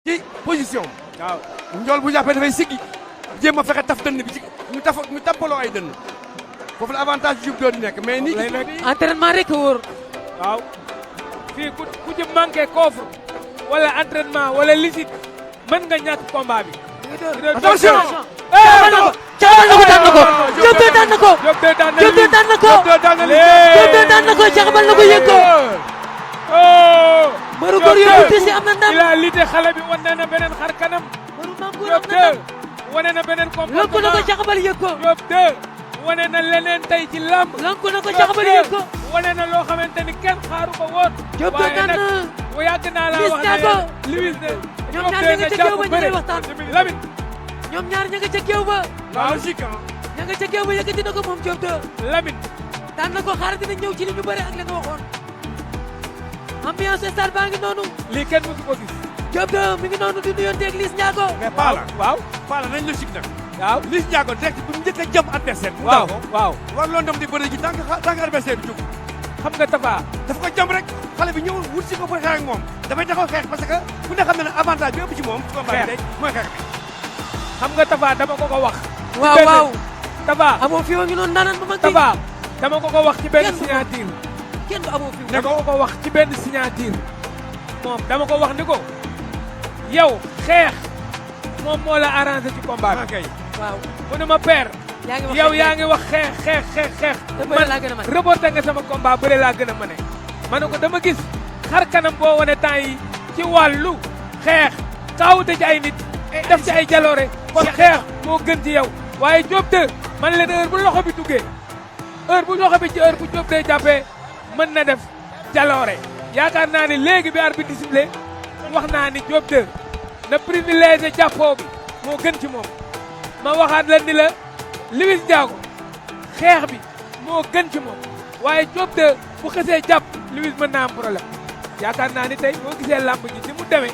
ci position waaw njool bu jàppee dafay siggi jéem a fexe taf dënn bi ci ñu tampaloo ay dënn foofu la avantage Diop doo di nekk mais ni entraînement rek wóor waaw fii ku ci manqué coffre wala entraînement wala licite mën nga ñàkk combat bi. attention caxabal na ko daan na ko Diop doo daan na ko Diop doo daan na ko Diop doo daan na ko caxabal na ko yëg ko Maru góor yooyu tisi am na ndam il a lité xale bi wane na beneen xar kanam Maru maam góor Diop am na ndam wane na beneen comportement lonku na ko caxabal yëg ko Diop wane na leneen tey ci lamb lonku na ko caxabal yëg ko wane na loo xamante ni kenn xaaru ko woon Diop doo daan na yàgg naa la wax ne Louis de ñoom ñaar ña nga ca géew ba ñu ngay waxtaan Lamine ñoom ñaar ña nga ca géew ba logique ña nga ca géew ba yëkkati na ko moom Diop doo Lamine daan na ko xaar dina ñëw ci li ñu bëri ak li nga waxoon ambiance stade baa ngi noonu lii kenn mësu ko gis Diop doo mi ngi noonu di nuyonteeg Liss Ndiago mais Pala waaw Pala nañ logique nag waaw Liss Ndiago direct bu njëkk a jëm adversaire waaw waaw war loon dem di bëri ji tant que adversaire bi jóg xam nga Tapha dafa ko jëm rek xale bi ñëwul wut si ko pour xeex ak moom dafay taxaw xeex parce que ku ne xam ne ne avantage bi ëpp ci moom ci combat bi mooy xeex bi xam nga Tapha dama ko wax waaw Tapha amoo fi wa ngi noonu daanaan ba mag bi Tapha dama ko wax ci benn signature kenn du amoo fi dama ko wax ci benn signature moom dama ko wax ni ko yow xeex moom moo la arrangé ci combat bi kay waaw mu ne ma père yow yaa ngi wax xeex bëre laa gën a mën reporté nga sama combat bëre laa gën a mën ma ne ko dama gis xar kanam boo wane temps yi ci wàllu xeex kaawute ci ay nit def ci ay jaloore kon xeex moo gën ci yow waaye Diop de man leen heure bu loxo bi duggee heure bu loxo bi ci heure bu Diop de jàppee mën na def jaloore yaakaar naa ne léegi bi arbitre sifflé wax naa ni Diop de na privilégié jàppoo bi moo gën ci moom ma waxaat la ni la Louis Ndiago xeex bi moo gën ci moom waaye Diop de bu xësee jàpp Louis mën naa am problème yaakaar naa ni tey boo gisee làmb ji ni mu demee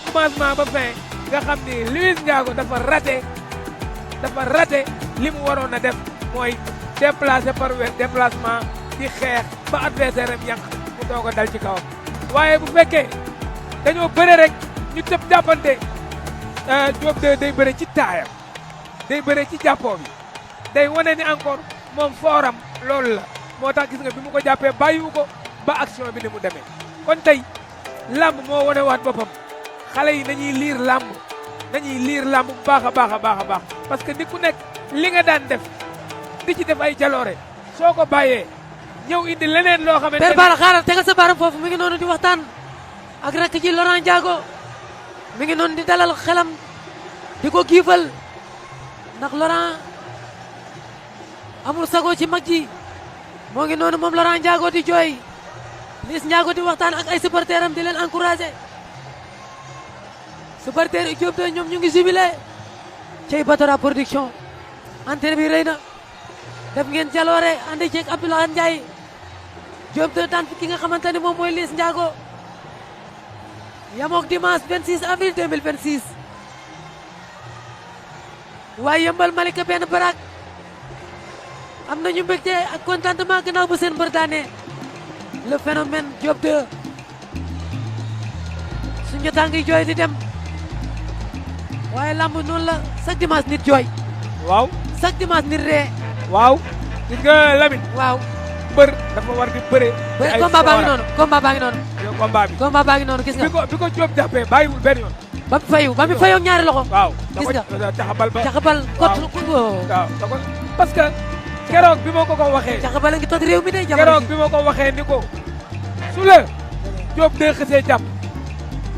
commencement ba fin nga xam ni Louis Ndiago dafa raté li mu waroon a def mooy déplacé par déplacement di xeex ba adversaire am yàq mu doog a dal ci kawam waaye bu fekkee dañoo bëre rek ñu tëb jàppante Diop de day bëre ci taayam day bëre ci jàppoo bi day wane ni encore moom fooram loolu la moo tax gis nga bi mu ko jàppee bàyyiwu ko ba action bi ni mu demee kon tey làmb moo wane waat boppam xale yi nañuy liir làmb bu baax a baax parce que ni ku nekk li nga daan def di ci def ay jaloore soo ko bàyyee ñëw indi leneen loo xamante Père Balla xaaral tegal sa baaram foofu mi ngi noonu di waxtaan ak rakk ji Laurent Ndiago mi ngi noonu di dalal xelam di ko giifal ndax Laurent amul sago ci mag ji moo ngi noonu moom Laurent Ndiago di jooy Liss Ndiago di waxtaan ak ay supporteram di leen encouragé supporter yi Diop de ñoom ñu ngi jubilé cey Batora production antenne bi rëy na def ngeen jaloore andi ceeg Abdoulaye Ndiaye Diop de daan ki nga xamante ni moom mooy Liss Ndiago yamook dimanche 26 avril 2026 waaye yëmbal Malika benn barak am nañu mbégte ak contentement gannaaw ba seen mbër daane le phénomène Diop de suñu tàngi jooy di dem waaye lamb noonu la chaque dimanche nit jooy waaw chaque dimanche nit ree waaw gis nga Lamine waaw mbër dafa war di bëre bëre combat baa ngi noonu combat baa ngi noonu combat baa ngi noonu gis nga bi ko Diop jàppee bàyyiwul benn yoon ba mu fayu ñaari loxo waaw gis nga caxabal ba caxabal kot waaw parce que keroog bi ma ko waxee caxabal a ngi toj réew mi de keroog bi ma ko waxee ni ko su la Diop de xësee jàpp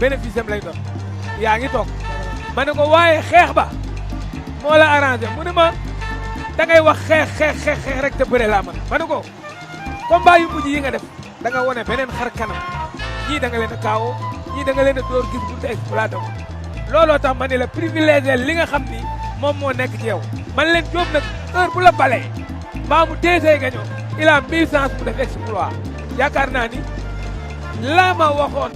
bénéfice am lay doon yaa ngi toog ma ne ko waaye xeex ba moo la arrangé mu ne ma da ngay wax xeex rek te bëre laa man ma ne ko combat yu mujj yi nga def da nga wane beneen xar kanam ñii da nga leen a kaawoo ñii da nga leen a door gis bu te exploité ko looloo tax ma ne la privilégié li nga xam ni moom moo nekk ci yow man leen Diop nag heure bu la balee mbaa mu teesee nga ñëw il a 1000 chance mu def exploit yaakaar naa ni la ma waxoon